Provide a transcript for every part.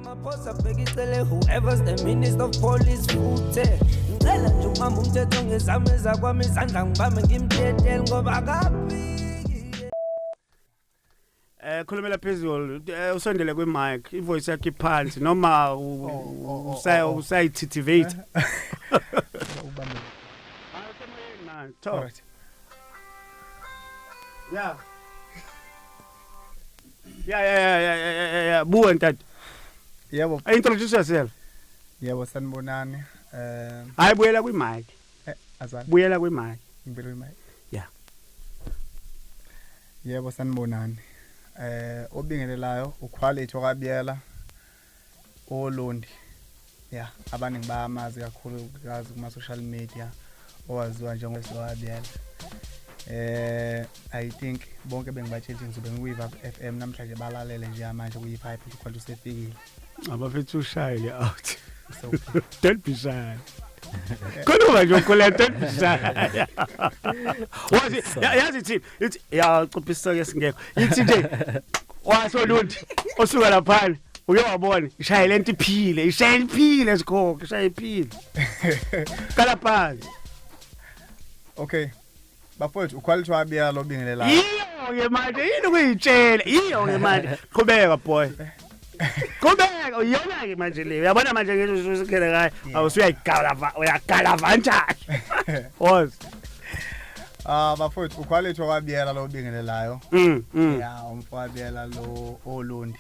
Ramaphosa bhekicele whoever's the minister of police futhe ngicela nje ukubamba umthetho ngezami ezakwami izandla ngibambe ngimdedele ngoba akafiki. Khulumela phezulu, usondele kwi mic, ivoice yakhe iphansi noma usayithitivate. Ubambe. Man, talk. Alright. Yeah. Buwe ntate. Yebo. Introduce yourself. Yebo, sanibonani. Hayi, buyela kwi mic. Azali. Buyela kwi mic. Ngibele mic. Yeah. Yebo, sanibonani. Obingelelayo uQuality okaBiyela oLondi. Yeah, abaningi bayamazi kakhulu kazi kuma social media, owaziwa njengoWabiyela. I think bonke bengibatshela ukuthi ngizobe ngikuyiva FM namhlanje, balalele nje manje kuyi Vibe ukuthi uQuality usefikile. Abafethu, ushayile out. So Don't be shy. Khuluma nje ukhuluma, don't be shy. Wazi yazi ithini? Ithi ya cupisa ke singekho. Ithi nje wasolundi osuka laphana uke wabona ishaye lento iphile, ishaye iphile sikhokho, ishaye iphile. Qala phansi. Okay. Bafowethu, uQuality waBiyela lo obingelelayo. Iyo ke manje yini ukuyitshela? Iyo ke manje. Qhubeka boy. Qhubeka, uyona ke manje le. Uyabona manje ngisho usukhele kayi. Awusuyayigalava, uyagalavanta. Woz. Ah bafowethu, uQuality waBiyela lo obingelelayo. Ya, umfowabiyela lo oLondi.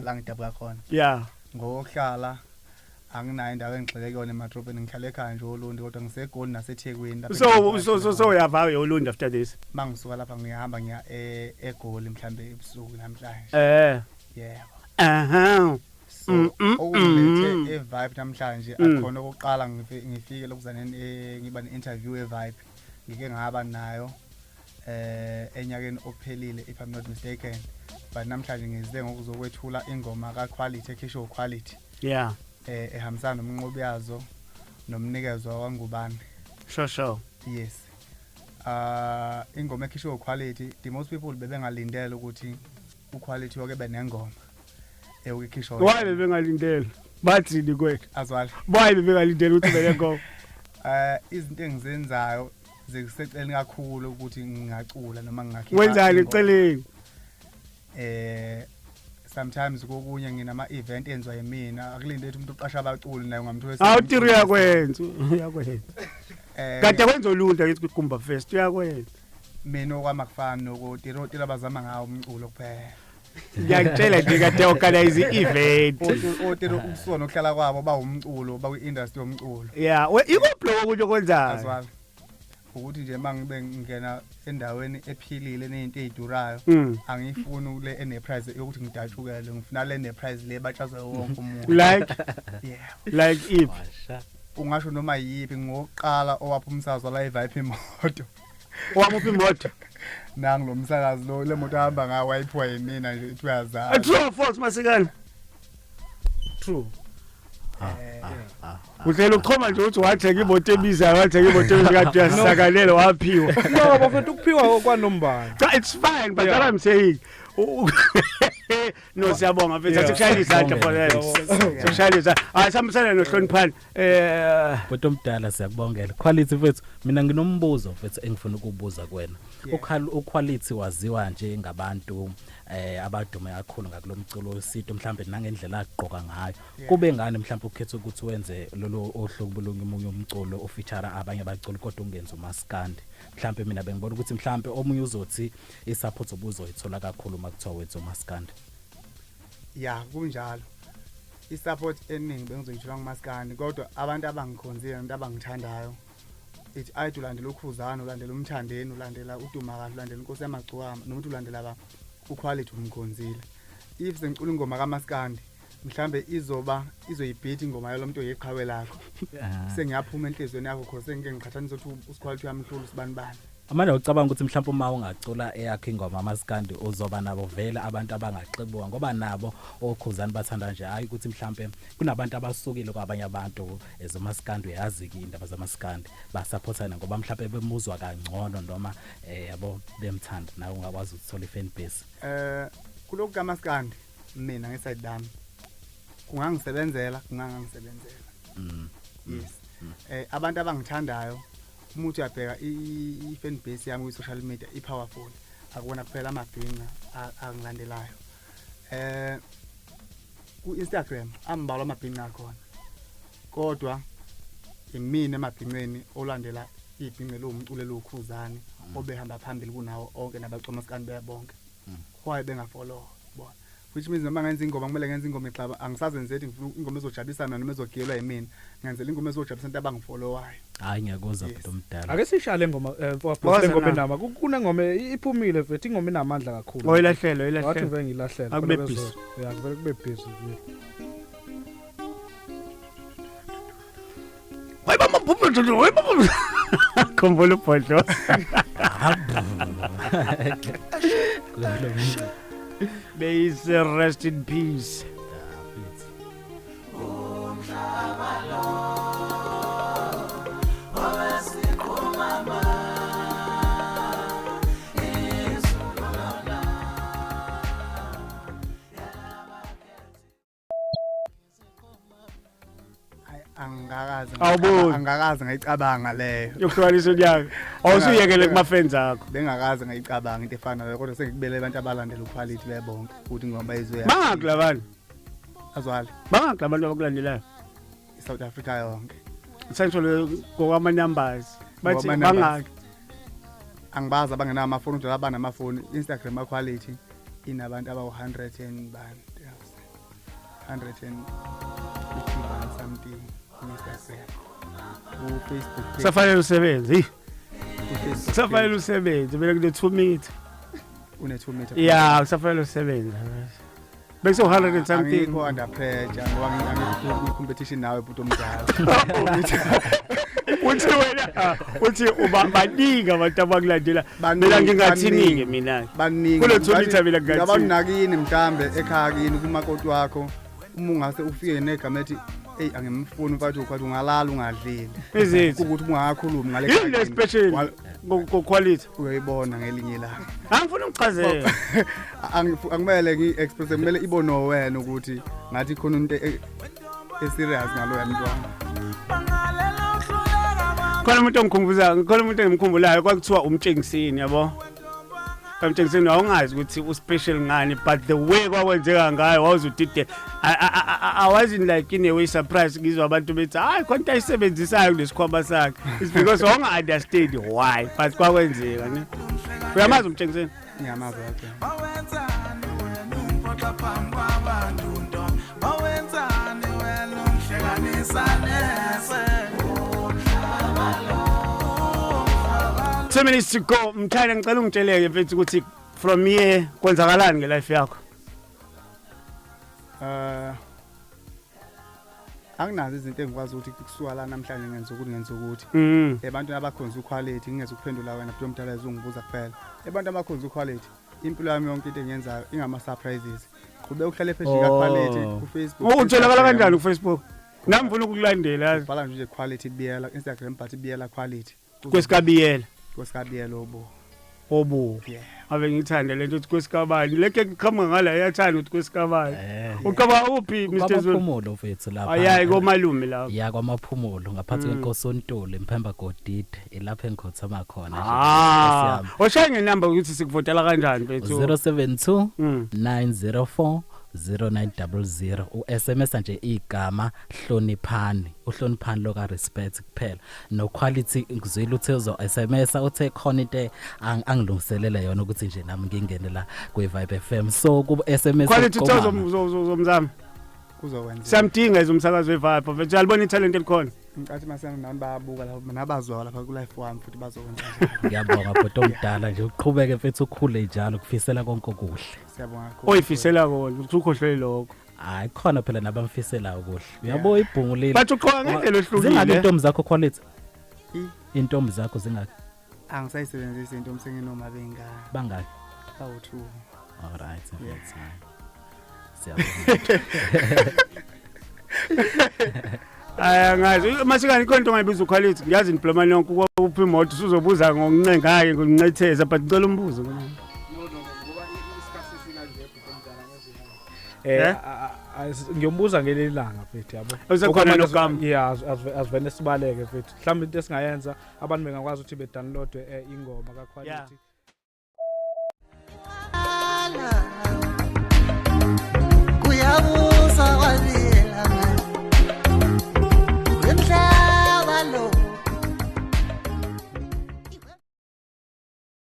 La ngidabuka khona. Ngokuhlala anginayo indawo engigxile kuyona emadrobheni, ngihlala ekhaya nje oLundi, kodwa ngiseGoli naseThekwini lapho So engihlala so so khona. So uyava yolundi after this. Mangisuka lapha ngiyahamba ngiya eGoli mhlambe ebusuku namhlanje. Yebo. So okungilethe eVibe namhlanje akhona okokuqala ngifike lokuzana ngiba ne-interview eVibe, ngike ngaba nayo enyakeni ophelile if I'm not mistaken, but namhlanje ngize ngokuzokwethula ingoma kaQuality ekhishwe uQuality ehambisana nomnqobi yazo nomnikezwa wangubani. Sure. Yes, ingoma ekhishwe uQuality, the most people bebengalindele ukuthi uQuality yoke benengoma ewukukhishwa. Why bebengalindele? Bathini kwethu? Azwala. Why bebengalindele ukuthi bele ngoma? Izinto engizenzayo zikuseceleni kakhulu ukuthi ngingacula noma ngingakhipha Wenzani ingoma. eceleni? Sometimes kokunye nginama event enziwa yimina, akulinde ukuthi umuntu uqasha abaculi naye ungamthola. Awu Tiri, uyakwenza. Uyakwenza. Kade kwenza oluntu akithi kwiGumba Fest, uyakwenza. Mina okwami akufani nokuTiro, Tiro abazama ngawo umculo kuphela. Ngiyakutshela nje kade organize i-event. OTiro ukusuka nokuhlala kwabo bawumculo, bakwi-industry yomculo. Yeah, we ikuphi lokho okunye okwenzayo? Azwala ukuthi nje uma ngibe ngingena endaweni ephilile nezinto ey'durayo, angiyifuni le ene-price yokuthi ngidatshukele, ngifuna le ne-price le batshazwe wonke umuntu. Like Yeah. Like if Washa. Ungasho noma yiphi, ngokuqala owapha umsakazi wala eVibe imoto. Wamuphi imoto? Nangu lo msakazi lo, le moto ahamba ngayo wayiphiwa yimina nje, ithi uyazala. True or false, masikana? True. Uhlela ukuchoma nje ukuthi wathenga imoto ebizayo, wathenga imoto ebizayo kade uyasakalela waphiwa. No bafethu, ukuphiwa kwanombani. Cha, it's fine, but what I'm saying, no, siyabonga mfethu, asikushayela izandla for that. Sikushayela izandla. Hayi, sambisana nohloniphani. Bhuti omdala, siyakubongela. Quality mfethu, mina nginombuzo mfethu engifuna ukubuza kuwena. UQuality waziwa nje ngabantu abadume kakhulu ngakulomculo wesintu, mhlambe nangendlela agqoka ngayo. Kube ngani mhlambe ukhetha ukuthi wenze lolo ohlobo lomunye umculo ofeature abanye abaculi kodwa ungenzi umaskandi? Mhlambe mina bengibona ukuthi mhlambe omunye uzothi isupport obuzoyithola kakhulu uma kuthiwa wenza umaskandi. Ya, kunjalo, i-support eningi bengizoyithola ngumaskandi, kodwa abantu abangikhonzile, abantu abangithandayo, ithi ayide ulandela uKhuzani, ulandela uMthandeni, ulandela uDuma kahle, ulandela Inkosi Yamagcokama, noma uthi ulandela ba uQuality umkhonzile. If sengicula ingoma kamaskandi, mhlambe izoba izoyibhitha ingoma yalo muntu oyiqhawe lakho, sengiyaphuma enhliziyweni yakho kho sengike ngiqhathanisa ukuthi uSquality uyamhlula usibani bani. Amanje ucabanga ukuthi mhlawumbe uma ungacula eyakho ingoma amaskandi uzoba nabo vele abantu abangaxebuka, ngoba nabo oKhuzani bathanda nje, hayi ukuthi mhlawumbe kunabantu abasukile kwabanye abantu ezomaskandi, uyazi-ke indaba zamaskandi, basupportana ngoba mhlawumbe bemuzwa kangcono noma yabo bemthanda, nawe ungakwazi ukuthola i-fan base? Kulokhu kamaskandi, mina ngeside lami Kungangisebenzela, kungangisebenzela. Yes. Abantu abangithandayo, uma uthi uyabheka i-fan base yami kwi-social media i-powerful. Akubona kuphela amabhinca angilandelayo. Ku-Instagram ambalwa amabhinca akhona. Kodwa imina emabhinceni olandela ibhince lomculo lokhuzane obehamba phambili kunawo onke nabacomaskani bebonke. Why bengafollow bona? Which means noma ngenza ingoma kumele ngenze ingoma exaba, angisazenze ngifuna ingoma ezojabulisa mina noma ezogiyelwa yimina. Ngenzela ingoma ezojabulisa abantu abangifollowayo. Hayi, ngiyakuzwa bhuti omdala. Ake sishale ngoma, mfowethu, Woza le ngoma na. enama. Kunengoma iphumile mfethu, ingoma inamandla kakhulu. Oh, ilahlelo, Wathi ilahlelo. ngivele ngilahlela. Akube khona busy. Ya, kuvele kube busy. Hayi baba, hayi baba. Khumbula ubhodlo. Lo mntu. May he rest in peace. Mfethu. Hayi, angikaze Awuboni. angikaze ngayicabanga leyo. Yokuhlukanisa unyaka. Awusuyekele kuma fans akho. Bengakaze ngayicabanga into efana naleyo, kodwa sengikubele abantu abalandela uquality bebonke ukuthi ingoma izwe Bangaki labantu? Azwale. Bangaki labantu abakulandelayo? iSouth Africa yonke. Sengisho ngokwama numbers. Bathi Ngokwama-numbers. bangaki? Angibazi abangenawo amafoni, kodwa abanamafoni Instagram quality inabantu abawu-100 and bani, 150 bani something ku-Instagram, ku-Facebook page, Kusafanele usebenze. Hey, ku-Facebook kusafanele page, usebenze. Mina kune 2 meter. une 2 meter. Yeah, kusafanele usebenze. Bese 100 and something. Angikho under pressure ngoba angikho kwi-competition nawe bhuti omdala. Uthi wena, uthi uba baningi abantu abakulandela. Baningi, Mina ngingathini ke baningi. mina? Baningi. Kulo 2 meter mina ngingathini? Abantu nakini mhlambe ekhaya kini kumakoti wakho, uma ungase ufike negama ethi eyi angimfuni mfowethu, ukhwathi ungalala ungadlile. Izithi. Ukuthi ungakhulumi ngale Yini le khaya special ngo quality? Uyoyibona ngelinye ilanga. Angifuni ukuchazela. Angimele ngi-express, kumele ibone wena ukuthi ngathi khona into e-serious ngaloya mntwana. Khona umuntu ongikhumbuza, khona umuntu engimkhumbulayo kwakuthiwa umtshengisini, yabo. Umtshengisini wawungazi ukuthi uspecial ngani, but the way kwakwenzeka ngayo wawuzudide. I wasn't like in a way surprised ngizwa abantu bethi hayi khona into ayisebenzisayo kulesikhwama sakhe. It's because wawunga understand why, but kwakwenzeka ne. Uyamazi umtshengisini? Ngiyamazi wakhe. Bawenzani wena umphoxa phambi kwabantu ntombi? Bawenzani wena umhlekanisa nese? 2 minutes to go. Mthanda, ngicela ungitsheleke mfethu ukuthi from here kwenzakalani ngelife yakho? Anginazo izinto engikwazi ukuthi kusuka la namhlanje ngenza ukuthi ngenza ukuthi. Ebantwini abakhonza uquality ngingeze ukuphendula wena bhuti omdala ezungibuza kuphela. Ebantwini abakhonza uquality, impilo yami yonke into engiyenzayo ingama surprises. Qhubeka uhlale phezulu ka quality ku Facebook. Oh, utholakala kanjani ku Facebook? Nami ngifuna ukukulandela yazi. Bhala nje quality Biyela Instagram, but Biyela quality. Kwesikabiyela. Kwesikabiyela obo. Obo. Yeah. Ave ngithanda lento ukuthi kwesikabani. Leke kuqhamuka ngala iyathanda ukuthi kwesikabani. Uqaba uphi Mr Zulu? Kwamaphumulo mfethu lapha. Ayayi komalume lapha. Ya, kwamaphumulo ngaphansi kwenkosi oNtuli Mphemba Godide, ilapho engikhothama khona nje. Ah, oshaya ngenamba ukuthi sikuvotela kanjani mfethu? 072 904 0900, u-SMS nje igama hloniphani, uhloniphani loka respect kuphela no quality. Ngizwile uthe uzo SMS, uthe khona into angilungiselele yona ukuthi nje nami ngingene la kwi Vibe FM, so ku SMS. Quality uthe uzomzama. Kuzokwenza. Siyamdinga ezomsakazo weVibe. Mfethu uyalibona italent elikhona. Ngicathi masana nami bayabuka lapha nabazwa lapha ku life wami futhi bazokwenza njalo. Ngiyabonga bhuti omdala nje, uqhubeke mfethu, ukhule njalo, kufisela konke okuhle. Siyabonga kakhulu. Oyifisela kona ukuthi ukhohlwe lokho. Hayi, khona phela nabamfisela okuhle. Uyabo ibhungu leli. But uqoka ngendlela ehlukile. Zingaki intombi zakho, quality? I Intombi zakho zingaki? Angisayisebenzisi into umsenginoma bengane. Bangaki? Bawu2. All right mfethu. Siyabonga. Hayi, angazi masikani ikhona into ongayibiza uquality. Ngiyazi nibloma nonke uphi imoto usuzobuza ngokuncenga-ke ngokuncetheza, but ngicela umbuzo. No, no, ngoba isikhathi sesikanje bhuti omdala ngezwe. Eh? Ngiyombuza ngeleli langa mfethu, yabo. Usekhona Okwamanje noKam? Yeah, asivele sibaleke mfethu. Mhlawumbe into esingayenza, abantu bengakwazi ukuthi be-download ingoma kaQuality.